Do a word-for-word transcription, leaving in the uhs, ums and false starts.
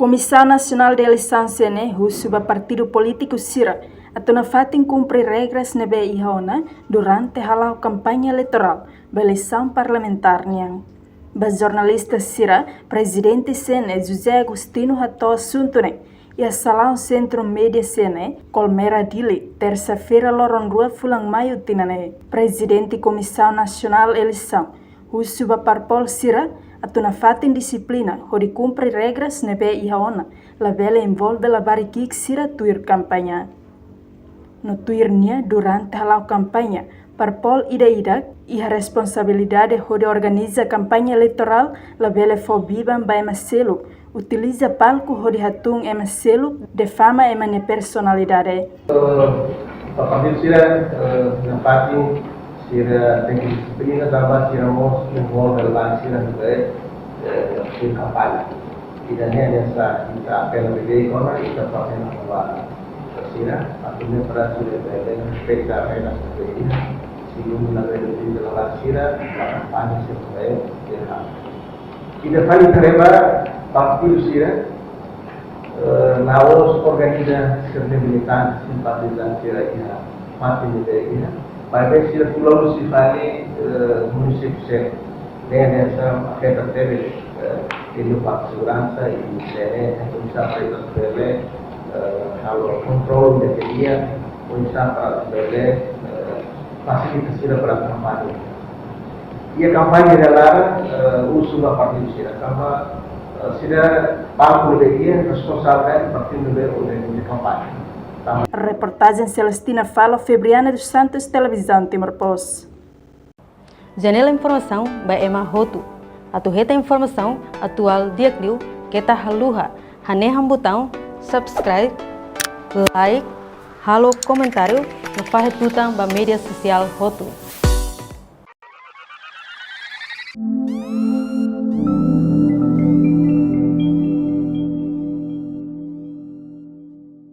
Komisaun Nasionál de Eleisaun C N E husu ba partidu polítiku sira atu nafatin kumpre regras ne'ebé iha ona durante hala'o kampaña eleitorál ba eleisaun parlamentár nian. Ba jornalista sira, Prezidente C N E José Agostinho hato'o asuntu ne'e iha salaun Sentru Média C N E, Colmera, Dili, tersa-feira, loron rua fulan Maiu tinan ne'e. Prezidente Komisaun Nasionál Eleisaun husu ba parpol sira atu nafatin dixiplina hodi kumpre regras ne'ebé iha ona, labele envolve labarik ki'ik sira tuir kampaña. No tuir nia, durante hala'o kampaña, parpol ida-idak iha responsabilidade hodi organiza kampaña eleitorál, labele fó biban ba ema seluk, utiliza palku hodi hatún ema seluk, difama ema nia personalidade. Ba partidu sira, eh, nafatin sira tenke dixiplina tanba sira mós envolve labarik sira ne'ebé, eh, tuir kampaña. Ida-ne'e hanesan ita apela beibeik ona, ita fó apela ba sira, atu nune'e para sira bele respeita regras ne'ebé iha, segundu labele utiliza labarik sira ba kampaña sira ne'ebé erradu. Ida fali haree ba partidu sira, eh, la'ós organiza sira-nia militante, simpatizante sira iha fatin ne'ebé iha. Maibé sira tula husi fali, eh, munisípiu seluk. Ne'e hanesan afeta tebes, eh, iha parte seguransa, i C N E, entaun sira presiza bele, eh, halo kontrolu di'ak, oinsá para bele, eh, fasilita sira para kampaña. Iha kampaña nia laran, eh, husu ba partidu sira, tanba, eh, sira palku ne'ebé iha, responsavel partidu ne'ebé organiza kampaña. Reportajen Celestina Falo, Febriana dos Santos, Televizaun Timor Post. Janela informasaun ba ema hotu. Atu hetan informasaun atuál di'ak liu, keta haluha hanehan butaun subscribe, like, halo komentáriu, no fahe tutan ba média sosiál hotu.